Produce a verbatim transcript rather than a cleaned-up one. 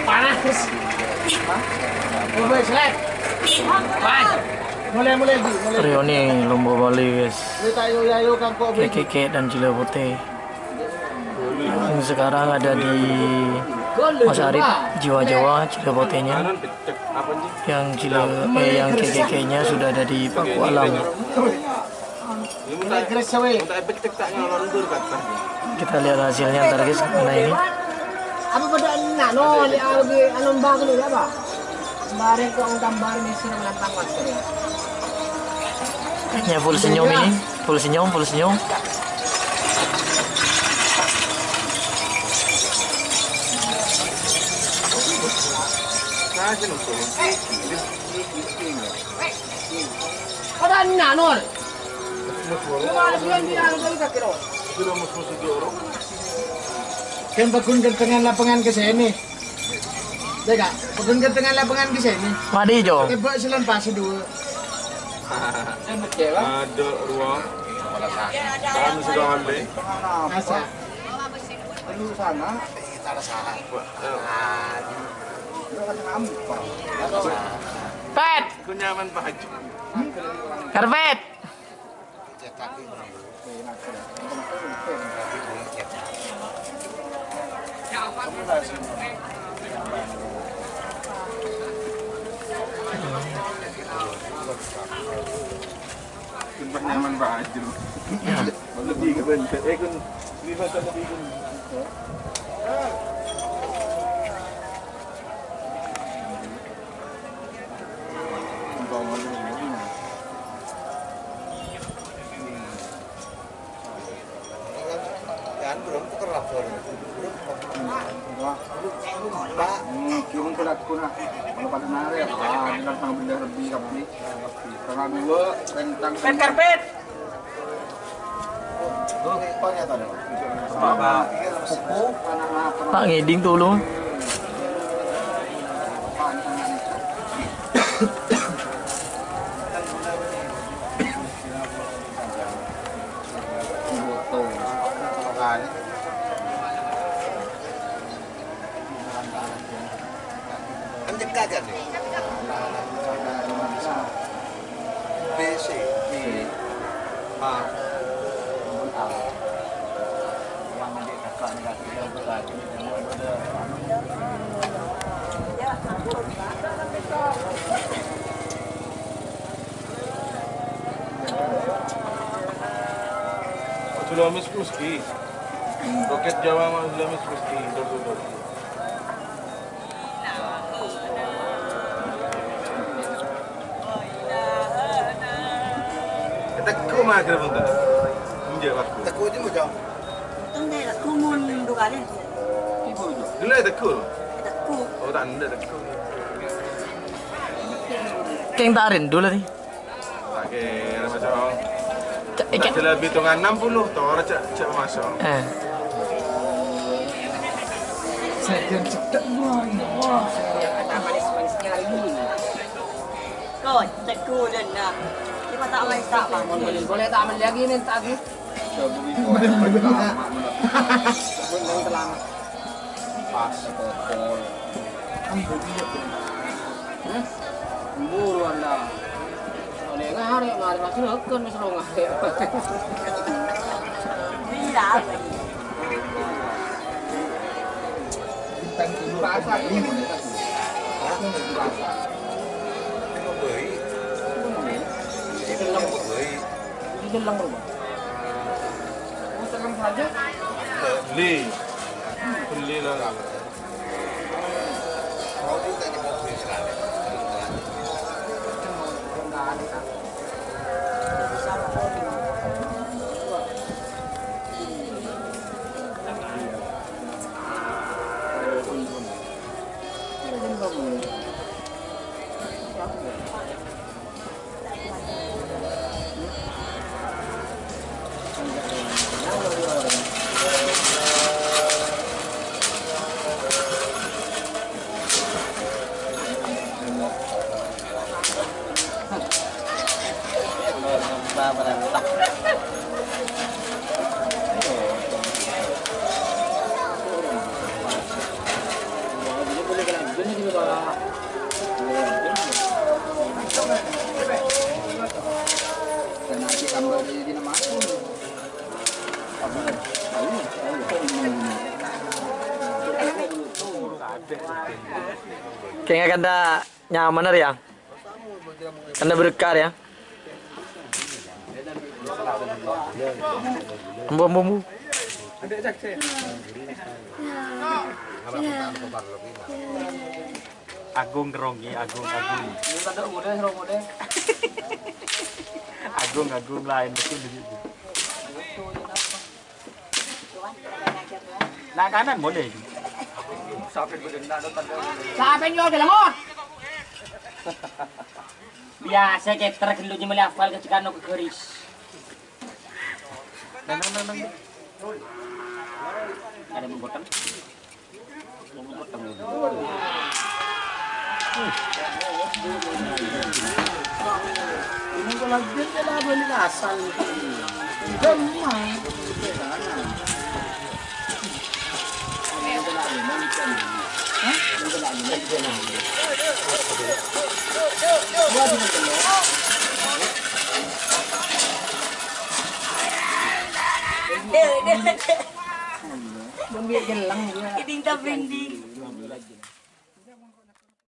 Panas. Mulai, mulai, Bu, mulai. Reuni lomba bali, guys. Ayo, ayo, ayo, Kang, kok, Bu. Keke dan Jila Putih. Yang sekarang ada di Mas Arif, Jiwa Jawa, Jila Putihnya. Yang Jila, eh, yang keke-kekenya sudah ada di Paku Alam. Kita lihat hasilnya ntar, guys, gimana ini. Apa bâdâ enna', no, li albi anu mbak lu, ya, Pak? Kemarin kok utang bareng isi nang lantang, Mas, ya. Kayaknya full senyum ini, full senyum, full senyum. Padâ enna', Nur. Kan paggun gantengan lapangan ke sini. Dek, Kak, paggun gantengan lapangan ke sini. Madi, Jo. Tembak selan pas dua. Ada ruang. Tahan sudah mandi. Masa? Lu sana. Pet. Karpet. Nyaman baju. Lebih ke benda, eh, kun, lebih ke lebih kun. Kan belum tuker lapor. Pak. Hmm, kiung pelaku nak. Kalau pada nare, ah, bilang tang benda lebih, tapi. Tengah dua, rentang. Pet karpet. Pak ngeding tulung. Kan cekak kan, ya? B, C, B, A. Ojo lames mesti. Roket Jawa mah lames mesti. Tuh, tuh, tuh. Teguh mah akhirnya punten. Enjak waktu. Teguh itu mau jauh. Tong deh, Teguh mau dua kali. Dulu ya Teguh. Teguh. Oh, tak ada Teguh. Keng tak rindu lah nih. Oke, Mas Ong. Cek, cek. Jelas hitungan enam puluh, tor, cek, cek Mas Ong. Eh. Sajan cedek, wah, ini, wah. Kata manis-manisnya hari ini. Kau, cek kulen, nah. Kita tak main, tak main. Boleh, boleh tak main lagi, minta lagi. Bener, bener. Bener, telang. Pas, betul. Kan bodinya, Bro. Hah? Buru anda. Oleh ngare, ngare masih rokon, masih rong ngare. Iya. Bintang Timur. Rasa ini. Hah? Rasa. Ini mau beli. Ini mau beli. Ini mau beli. Beli. Beli lah. Kèngèng kanda nyaman arèya. Kanda berkah arèya. Embu, embu, embu. Agung keronggi, agung, agung. Agung, agung lain itu. Nah, kanan boleh. Sapa yang nyuwun, Lemot? Biasa keter ghâllu nyemeli afal ke cekano ke garis. Nang, nang, nang, nang. Ada bungkutan. Dek, dek, dek. Kiding ta brinding.